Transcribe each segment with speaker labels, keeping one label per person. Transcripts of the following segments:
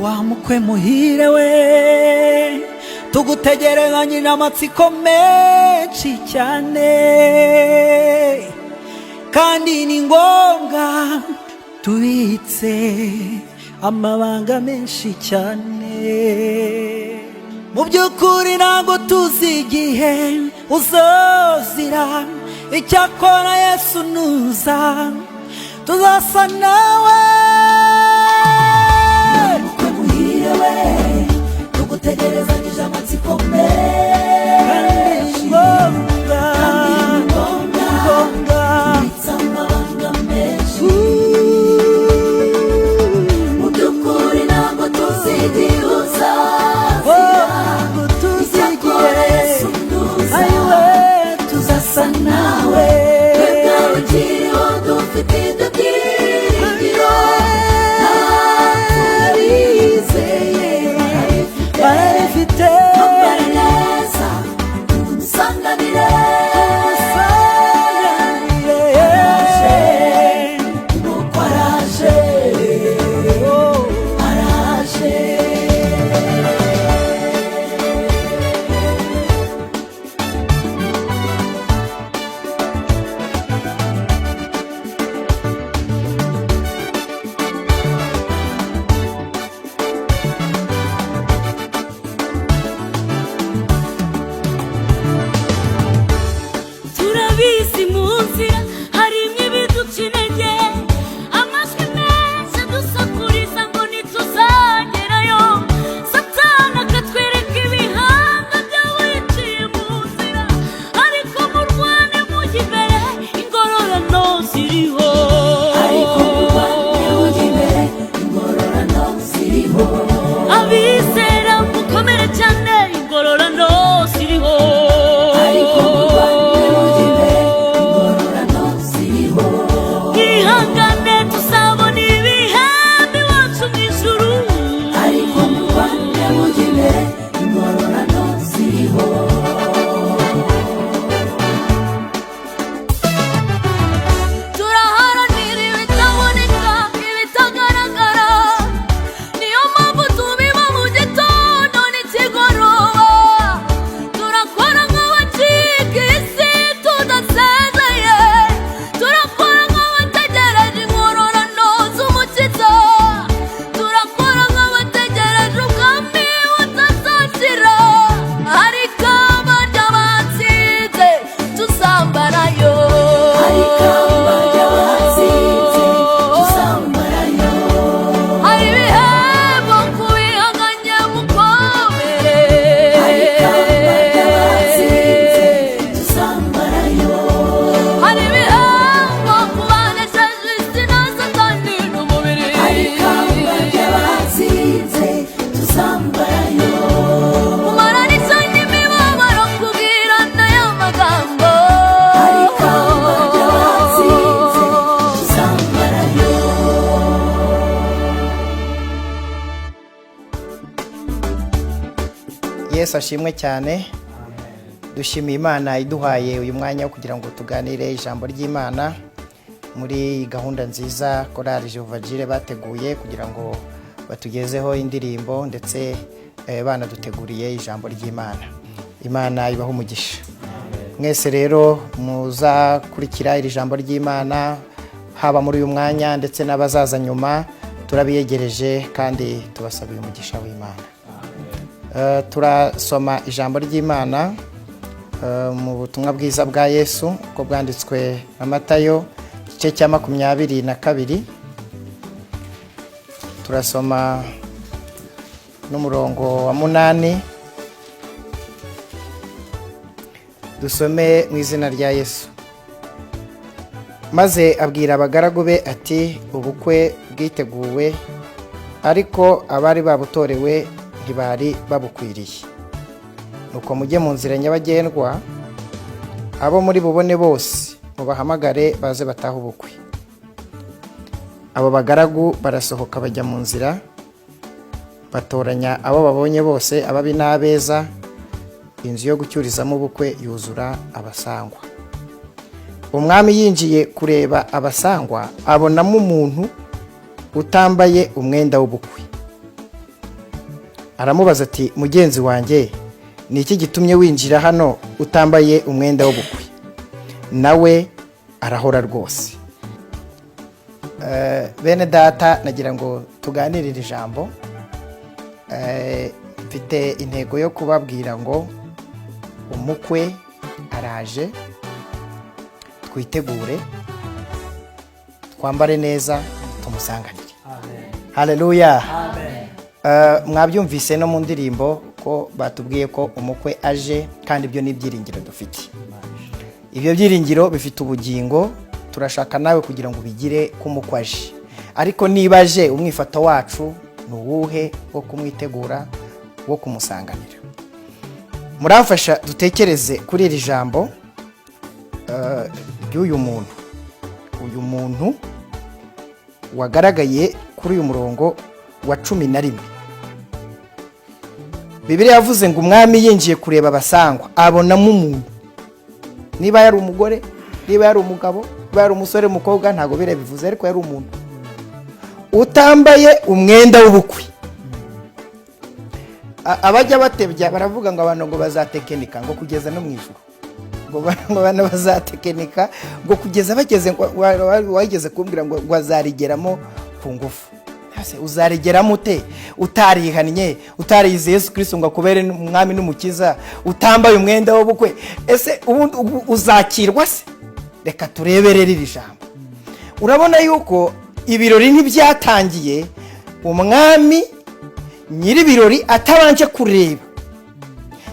Speaker 1: Wa mukwe muhire we, tugutegerezanye amatsiko menshi cyane, kandi ni ngombwa tubitse amabanga menshi cyane. Mu by'ukuri ntabwo tuzi igihe uzozira. Icyakora Yesu nuza tuzasa nawe.
Speaker 2: Mukwe muhire we, tugutegerezanyije amatsiko menshi,
Speaker 1: kandi ngombwa,
Speaker 2: kandi ni ngombwa
Speaker 1: ngombwa
Speaker 2: tubitse amabanga menshi. Mu by'ukuri ntabwo tuzi igihe uzazira.
Speaker 1: Ntabwo tuzi
Speaker 2: Icyakora
Speaker 1: igihe
Speaker 2: Yesu nuza
Speaker 1: ayiwe
Speaker 2: tuzasa nawe. Twebwe abakiriho dufite ibyo byiringiro, n'abapfuye bizeye
Speaker 1: barabifite.
Speaker 2: Twambare neza tumusanganire. Araje, nuko araje, araje.
Speaker 3: Turabizi, mu nzira harimo ibiduca intege, amajwi menshi adusakuriza ngo ntituzagerayo. Satani akatwereka ibihanga by'abiciye mu nzira, ariko murwane mujya imbere, ingororano ziriho.
Speaker 2: Ariko murwane mujya imbere, ingororano ziriho.
Speaker 3: Abizera mukomere cyane, ingororano ziriho.
Speaker 2: Ariko murwane mujya imbere, ingororano ziriho.
Speaker 3: Mwihangane, tuzabona ibihembo iwacu mu ijuru.
Speaker 2: Ariko murwane mujya imbere, ingororano ziriho.
Speaker 3: Turaharanira ibitaboneka, ibitagaragara. Niyo mpamvu tubiba mu gitondo n'ikigoroba. Turakora nk'abacika isi tudasezeye, turakora nk'abategereje ingororano z'umukiza, turakora nk'abategereje ubwami butazashira. Ariko abarya batsinze tuzambarayo.
Speaker 2: Ariko abarya batsinze tuzambarayo.
Speaker 3: Hari ibihembo ku bihanganye, mukomere.
Speaker 2: Ariko abarya batsinze tuzambarayo.
Speaker 3: Hari ibihembo ku banesheje isi na Satani n'umubiri.
Speaker 2: Ariko abarya batsinze tuzambarayo.
Speaker 3: Kumarana imibabaro, kubwirana y'amagambo.
Speaker 2: Ariko abarya batsinze tuzambarayo.
Speaker 4: Yesu ashimwe cyane. Dushimiye Imana iduhaye uyu mwanya wo kugira ngo tuganire ijambo ry'Imana muri gahunda nziza korali Jehova Jireh bateguye kugira ngo batugezeho indirimbo, ndetse banaduteguriye ijambo ry'Imana. Imana ibahe umugisha mwese. Rero muzakurikira iri jambo ry'Imana, haba muri uyu mwanya ndetse n'abazaza nyuma, turabiyegereje kandi tubasabiye umugisha w'Imana. Turasoma ijambo ry'Imana mu butumwa bwiza bwa Yesu uko bwanditswe na Matayo, igice cya 22. Turasoma n'umurongo wa 8. Dusome mu izina rya Yesu. Maze abwira abagaragu be ati: "Ubukwe bwiteguwe, ariko abari babutorewe ntibari babukwiriye. Nuko mujye mu nzira nyabagendwa, abo muri bubone bose mubahamagare baze batahe ubukwe." Abo bagaragu barasohoka bajya mu nzira, batoranya abo babonye bose, ababi n'abeza. Inzu yo gucyurizamo ubukwe yuzura abasangwa. Umwami yinjiye kureba abasangwa, abonamo umuntu utambaye umwenda w'ubukwe. Aramubaza ati: "Mugenzi wanjye, ni iki gitumye winjira hano utambaye umwenda w'ubukwe?" Nawe arahora rwose. Bene data, nagira ngo tuganirire ijambo. Mfite intego yo kubabwira ngo umukwe araje, twitegure, twambare neza, tumusanganire. Haleluya! Mwabyumvise no mu ndirimbo ko batubwiye ko umukwe aje, kandi ibyo ni ibyiringiro dufite. Ibyo byiringiro bifite ubugingo. Turashaka nawe kugira ngo ubigire ko umukwe aje. Ariko niba aje, umwifato wacu ni uwuhe wo kumwitegura, wo kumusanganira? Muramfasha dutekereze kuri iri jambo ry'uyu muntu, uyu muntu wagaragaye kuri uyu murongo wa 11. Bibiliya yavuze ngo umwami yinjiye kureba abasangwa, abonamo umuntu. Niba yari umugore, niba yari umugabo, niba yari umusore, umukobwa, ntabwo biriya bivuze, ariko yari umuntu utambaye umwenda w'ubukwe. Abajya batebya baravuga ngo abantu ngo bazatekinika ngo kugeza no mu ijuru, ngo abantu bazatekinika ngo kugeza bageze ngo wageze kumbwira ngo azarigeramo ku ngufu. Ese uzarigeramo ute utarihannye, utarizeye Yesu Kirisito ngo akubere umwami n'umukiza, utambaye umwenda w'ubukwe? Ese ubundi uzakirwa se? Reka turebe rero iri jambo. Urabona yuko ibirori ntibyatangiye umwami nyir'ibirori atabanje kureba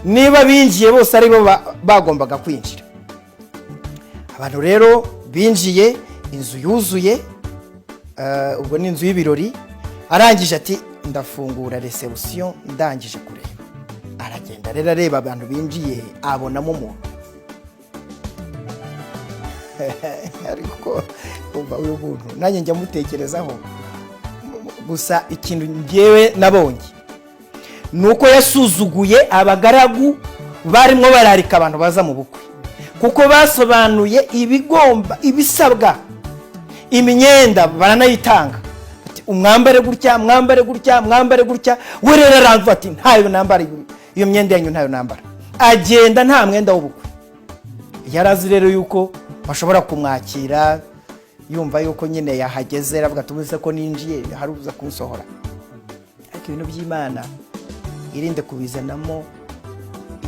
Speaker 4: niba binjiye bose aribo bagombaga kwinjira. Abantu rero binjiye, inzu yuzuye, ubwo ni inzu y'ibirori. Arangije ati: "Ndafungura réception ndangije kureba." Aragenda rero areba abantu binjiye, abonamo umuntu. Ariko umva, uyu muntu nanjye njya mutekerezaho gusa. Ikintu ngewe nabonye ni uko yasuzuguye abagaragu barimo bararika abantu baza mu bukwe, kuko basobanuye ibigomba, ibisabwa, imyenda baranayitanga. Ati: "Umwambare gutya, mwambare gutya, mwambare gutya." We rero aramvuga ati: "Ntayo nambara, iyo myenda yanyu ntayo nambara." Agenda nta mwenda w'ubukwe. Yari azi rero yuko bashobora kumwakira, yumva yuko nyine yahageze, aravuga ati: "Ubuze ko ninjiye hari uza kunsohora." Ariko ibintu by'Imana irinde kubizanamo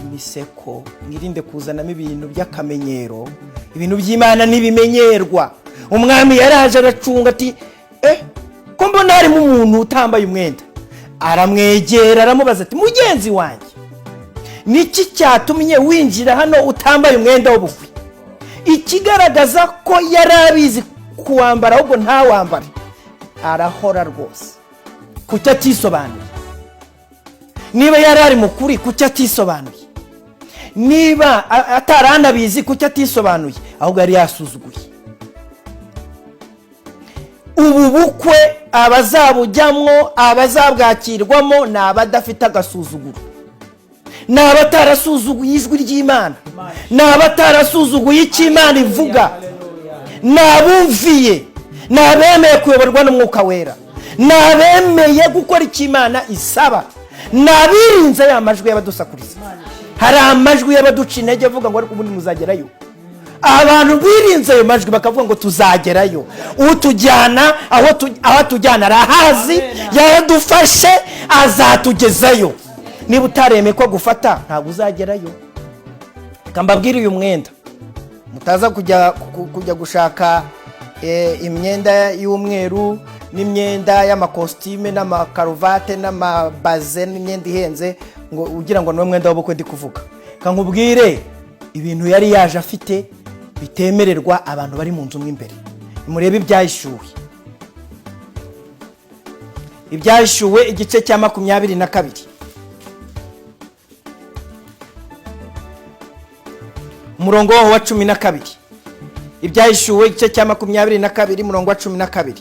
Speaker 4: imiseko, mwirinde kuzanamo ibintu by'akamenyero. Ibintu by'Imana ntibimenyerwa. Umwami yaraje aracunga ati: "Eh, ko mbona harimo umuntu utambaye umwenda?" Aramwegera, aramubaza ati: "Mugenzi wanjye, niki cyatumye winjira hano utambaye umwenda w'ubukwe?" Ikigaragaza ko yari abizi kuwambara, ahubwo ntawambare. Arahora rwose. Kuki atisobanuye? Niba yari ari mukuri, kuki atisobanuye? Niba ataranabizi, kuki atisobanuye? Ahubwo yari yasuzuguye. Ubu bukwe abazabujyamo, abazabwakirwamo, ni abadafite agasuzuguro, ni abatarasuzuguye ijwi ry'Imana, ni abatarasuzuguye icyo Imana ivuga, ni abumviye, ni abemeye kuyoborwa n'Umwuka Wera, ni abemeye gukora icyo Imana isaba, ni abirinze ya majwi y'abadusakuriza. Hari amajwi y'abaduca intege avuga ngo: "Ariko ubundi muzagerayo?" Abantu birinze ayo majwi bakavuga ngo: "Tuzagerayo, utujyana aho atujyana arahazi, yaradufashe, azatugezayo." Niba utaremeye ko gufata, ntabwo uzagerayo. Reka mbabwire, uyu mwenda mutaza kujya gushaka, imyenda y'umweru n'imyenda y'amakositime n'amakaruvate n'amabaze n'imyenda ihenze, ngo ugira ngo niwo mwenda w'ubukwe ndi kuvuga. Reka nkubwire ibintu yari yaje afite bitemererwa abantu bari mu nzu mo imbere. Nimurebe Ibyahishuwe igice cya 22, umurongo waho wa 12. Ibyahishuwe igice cya 22, umurongo wa 12,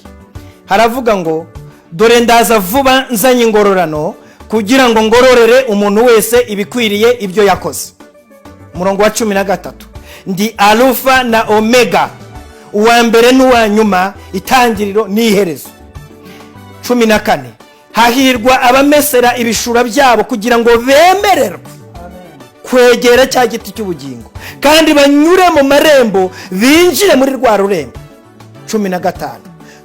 Speaker 4: haravuga ngo: "Dore ndaza vuba nzanye ingororano, kugira ngo ngororere umuntu wese ibikwiriye ibyo yakoze." Umurongo wa 13: "Ndi Alufa na Omega, uwa mbere n'uwa nyuma, itangiriro n'iherezo." 14:
Speaker 5: Hahirwa abamesera ibishura byabo kugira ngo bemererwe kwegera cya giti cy'ubugingo, kandi banyure mu marembo binjire muri rwa rurembo. 15,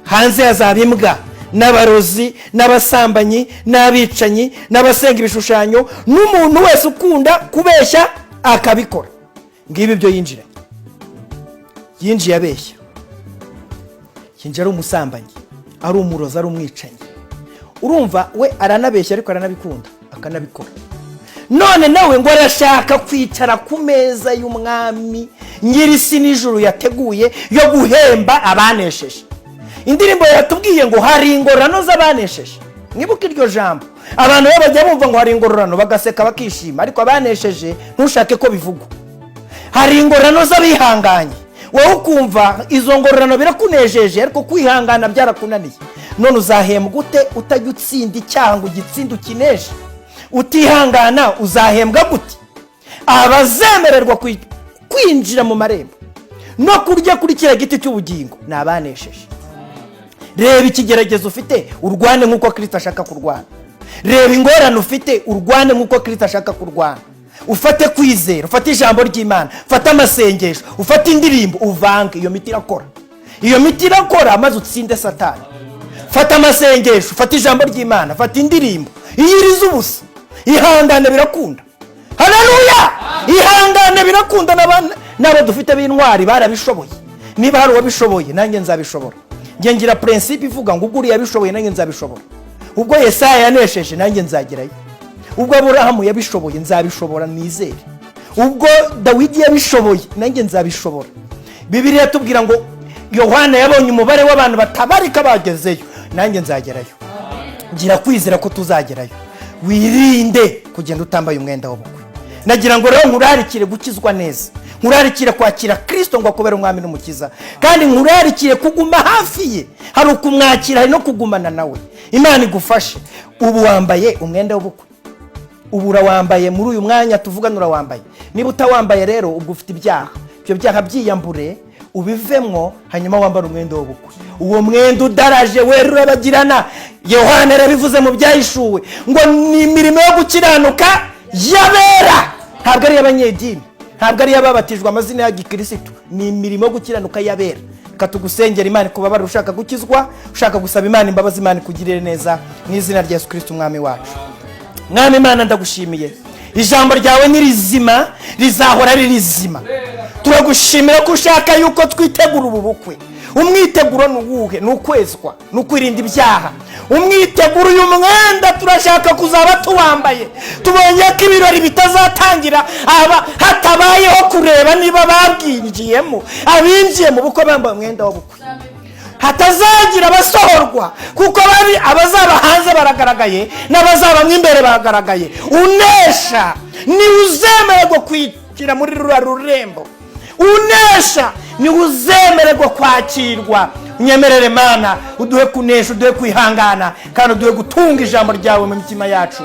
Speaker 5: hanze hazaba imbwa n'abarozi n'abasambanyi n'abicanyi n'abasenga ibishushanyo n'umuntu wese ukunda kubeshya akabikora. Ngibi ibyo yinjiranye. Yinjiye abeshya, yinjiye ari umusambanyi, ari umurozi, ari umwicanyi. Urumva we aranabeshya, ariko aranabikunda akanabikora. None nawe ngo arashaka kwicara ku meza y'umwami nyir'isi n'ijuru yateguye yo guhemba abanesheje. Indirimbo yatubwiye ngo hari ingororano z'abanesheje. Mwibuke iryo jambo. Abantu bo bajya bumva ngo hari ingororano bagaseka bakishima, ariko abanesheje ntushake ko bivugwa. Hari ingororano z'abihanganye. Wowe ukumva izo ngororano birakunejeje, ariko kwihangana byarakunaniye. None uzahembwa ute utajya utsinda icyaha ngo ugitsinde ukineshe? Utihangana uzahembwa gute? Abazemererwa kwinjira mu marembo no kurya kuri kiriya giti cy'ubugingo ni abanesheje. Reba ikigeragezo ufite, urwane nk'uko Kirisito ashaka kurwana. Reba ingorane ufite, urwane nk'uko Kirisito ashaka kurwana. Ufate kwizera, ufate ijambo ry'Imana, ufate amasengesho, ufate indirimbo, uvange. Iyo miti irakora, iyo miti irakora, maze utsinde Satani. Fata amasengesho, ufate ijambo ry'Imana, fata indirimbo, iyirize ubusa, ihangane birakunda. Haleluya! Ihangane birakunda. N'abo dufite b'intwari barabishoboye. Niba hari uwabishoboye, nanjye nzabishobora. Njye ngira principe ivuga ngo ubwo uriya yabishoboye, nanjye nzabishobora. Ubwo Yesaya yanesheje, nanjye nzagerayo. Ubwo Aburahamu yabishoboye, nzabishobora, nizere. Ubwo Dawidi yabishoboye, nanjye nzabishobora. Bibiliya yatubwira ngo Yohana yabonye umubare w'abantu batabarika bagezeyo, nanjye nzagerayo. Ngira kwizera ko tuzagerayo. Wirinde kugenda utambaye umwenda w'ubukwe. Nagira ngo rero nkurarikire gukizwa neza, nkurarikire kwakira Kirisito ngo akubere umwami n'umukiza, kandi nkurarikire kuguma hafi ye. Hari ukumwakira, hari no kugumana nawe. Imana igufashe. Ubu wambaye umwenda w'ubukwe? Ubu urawambaye? Muri uyu mwanya tuvugana urawambaye? Niba utawambaye rero, ubwo ufite ibyaha. Ibyo byaha byiyambure, ubivemwo, hanyuma wambare umwenda w'ubukwe, uwo mwenda udaraje, wera, urabagirana. Yohana yarabivuze mu Byahishuwe ngo ni imirimo yo gukiranuka y'abera. Ntabwo ari iy'abanyedini, ntabwo ari iy'ababatijwe amazina ya gikirisitu, ni imirimo yo gukiranuka y'abera. Reka tugusengera, Imana ikubabarira. Ushaka gukizwa, ushaka gusaba Imana imbabazi, Imana ikugirire neza mu izina rya Yesu Kirisiti umwami wacu. Mwami Imana, ndagushimiye. Ijambo ryawe ni rizima, rizahora ari rizima. Turagushimira ko ushaka yuko twitegura ubu bukwe. Umwiteguro ni uwuhe? Ni ukwezwa, ni ukwirinda ibyaha. Umwiteguro, uyu mwenda turashaka kuzaba tuwambaye. Tubonye ko ibirori bitazatangira aba hatabayeho kureba niba babwinjiyemo, abinjiye mu bukwe bambaye umwenda w'ubukwe, hatazagira abasohorwa, kuko bari abazaba hanze baragaragaye n'abazaba mo imbere baragaragaye. Unesha niwe uzemererwa kwinjira muri ruriya rurembo, unesha niwe uzemererwa kwakirwa. Unyemerere Mana, uduhe kunesha, uduhe kwihangana, kandi uduhe gutunga ijambo ryawe mu mitima yacu.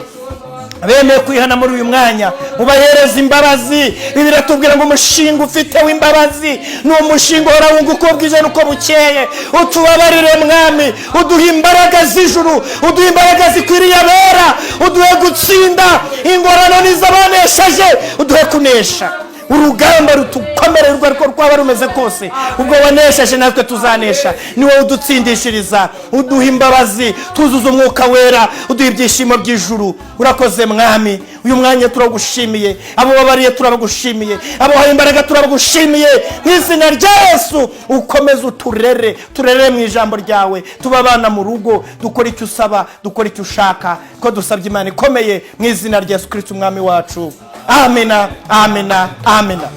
Speaker 5: Abemeye kwihana muri uyu mwanya, ubahereza imbabazi. Bibiliya tubwira ngo umushinga ufite w'imbabazi ni umushinga uhora wunguka uko bwije n'uko bukeye. Utubabarire Mwami, uduhe imbaraga z'ijuru, uduhe imbaraga zikwiriye abera, uduhe gutsinda. Ingorano n'iz'abanesheje, uduhe kunesha. Urugamba rutukomerera urwo ariko rwaba rumeze kose, ubwo wanesheje natwe tuzanesha. Ni wowe udutsindishiriza. Uduha imbabazi, tuzuza umwuka wera, uduha ibyishimo by'ijuru. Urakoze Mwami, uyu mwanya turagushimiye. Abo babariye turabagushimiye, abo wahaye imbaraga turabagushimiye. Mu izina rya Yesu, ukomeze uturere, turere mu ijambo ryawe, tuba abana mu rugo, dukora icyo usaba, dukora icyo ushaka, ko dusabye Imana ikomeye mu izina rya Yesu Kirisiti umwami wacu. Amena, amena, amena.